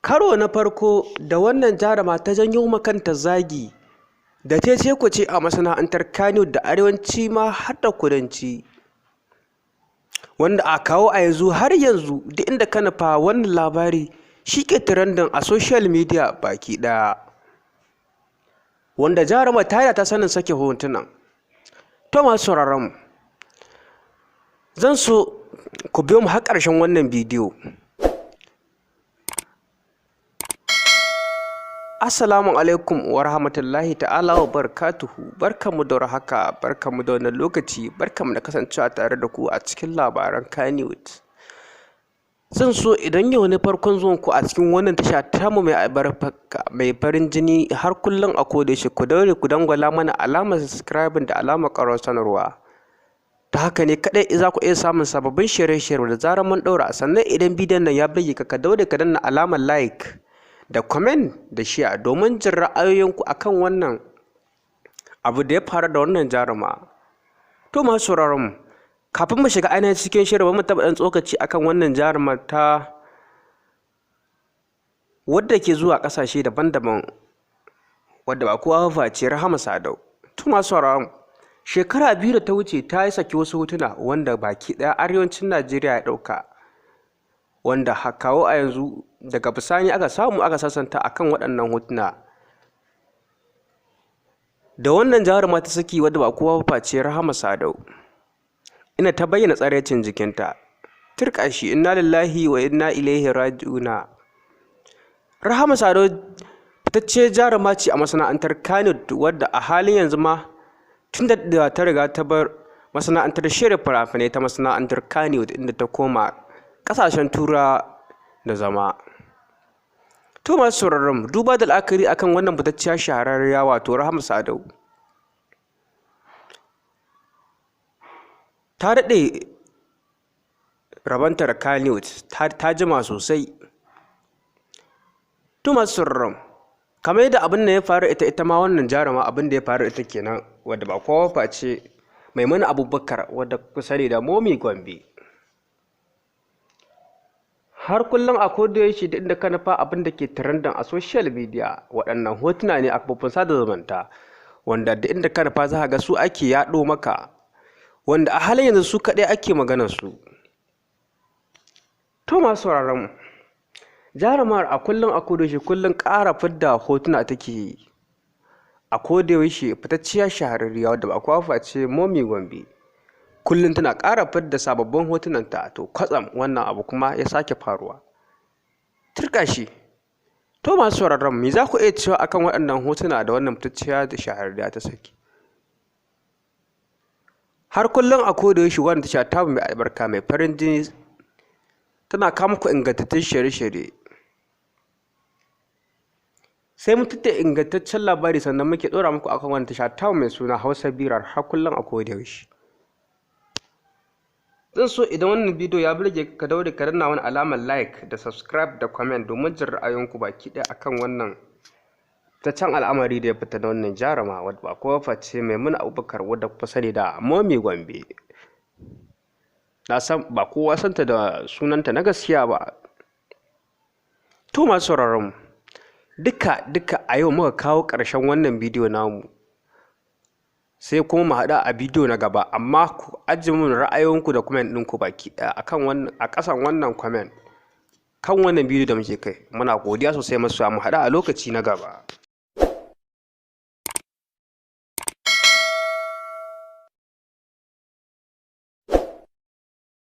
Karo na farko da wannan jaruma ta janyo ma kanta zagi da cece-kuce a masana'antar Kannywood da arewanci ma har da kudanci. Wanda a kawo a yanzu har yanzu duk inda ka nufa wannan labari shi ke trending a social media baki ɗaya. Wanda jarumar ta yi ta sanin sake hotunan. To masu sauraron mu, zan so ku biyo mu har ƙarshen wannan bidiyo. Assalamu alaikum wa rahmatullahi ta'ala wa barakatuhu. Barkanmu da warhaka, barkanmu da wannan lokaci, barkanmu da kasancewa tare da ku a cikin labaran Kannywood. Zan so idan yau ne farkon zuwan ku a cikin wannan tasha tamu mai albarka mai farin jini har kullum a koda yaushe, ku daure ku dangwala mana alamar subscribing da alamar ƙararrawar sanarwa. Ta haka ne kaɗai za ku iya samun sababbin shirye-shirye da zarar mun ɗaura. Sannan idan bidiyon nan ya burge ka, ka daure ka danna alamar like da comment da share domin jin ra'ayoyinku akan wannan abu da ya faru da wannan jaruma. To masu sauraron mu, kafin mu shiga ainihin cikin shirin, mu taɓa ɗan tsokaci akan wannan jaruma ta wadda ke zuwa ƙasashe daban-daban, wadda ba kowa ba face Rahama Sadau. To masu sauraron mu, shekara 2 da ta wuce ta yi saki wasu hotuna wanda baki ɗaya arewacin Najeriya ya ɗauka, wanda kawo a yanzu daga bisani aka samu aka sasanta akan waɗannan hotuna da wannan jaruma ta saki, wadda ba kowa ba face Rahama Sadau, ina ta bayyana tsaraicin jikinta. Turƙa shi, inna lillahi wa inna ilaihi raji'una. Rahama Sadau fitacciyar jaruma ce a masana'antar Kannywood, wadda a halin yanzu ma tun da ta riga ta bar masana'antar shirya fina-finai ta masana'antar Kannywood, inda ta koma ƙasashen Turawa da zama. To masu sauraron mu, duba da la'akari akan wannan fitacciya shahararriya wato Rahama Sadau, ta daɗe rabonta da Kannywood, ta jima sosai. To masu sauraron, kamar yadda abin da ya faru ita ma wannan jaruma abin da ya faru ita kenan, wadda ba kowa face Maimuna Abubakar, wadda kuka sani da Momi Gombe. Har kullum a koda yaushe duk inda ka nufa abin da ke trending a social media waɗannan hotuna ne a kafofin sada zumunta, wanda duk inda ka nufa za ka ga su ake yaɗo maka, wanda a halin yanzu su kaɗai ake maganar su. To masu sauraron mu, jarumar a kullum a koda yaushe kullum ƙara fidda hotuna take yi. A koda yaushe fitacciya shahararriya wadda ba kowa face Momi Gombe, kullum tana ƙara fidda sababbin hotunanta. To kwatsam wannan abu kuma ya sake faruwa. Turƙa shi. To masu sauraron, me za ku iya cewa akan waɗannan hotuna da wannan fitacciya da shahararriya ta saki? Har kullum a koda yaushe wannan tasha tamu mai albarka mai farin jini tana kawo muku ingantattun shirye-shirye. Sai mun tattara ingantaccen labari sannan muke ɗora muku akan wannan tasha tamu mai suna Hausa Birar har kullum a koda yaushe. Zan so idan wannan bidiyo ya burge ka, daure ka danna wani alamar like da subscribe da comment domin jin ra'ayoyinku baki ɗaya akan wannan fitaccen al'amari da ya fita na wannan jaruma wadda ba kowa face Maimuna Abubakar, wadda kuka sani da Momi Gombe. Na san ba kowa santa da sunanta na gaskiya ba. To masu sauraron mu, duka duka a yau muka kawo ƙarshen wannan bidiyo namu. Sai kuma mu haɗu a bidiyo na gaba, amma ku ajiye mun ra'ayoyinku da comment ɗinku baki ɗaya akan wannan a ƙasan wannan comment kan wannan bidiyo da muke kai. Muna godiya sosai masoya, mu haɗu a lokaci na gaba.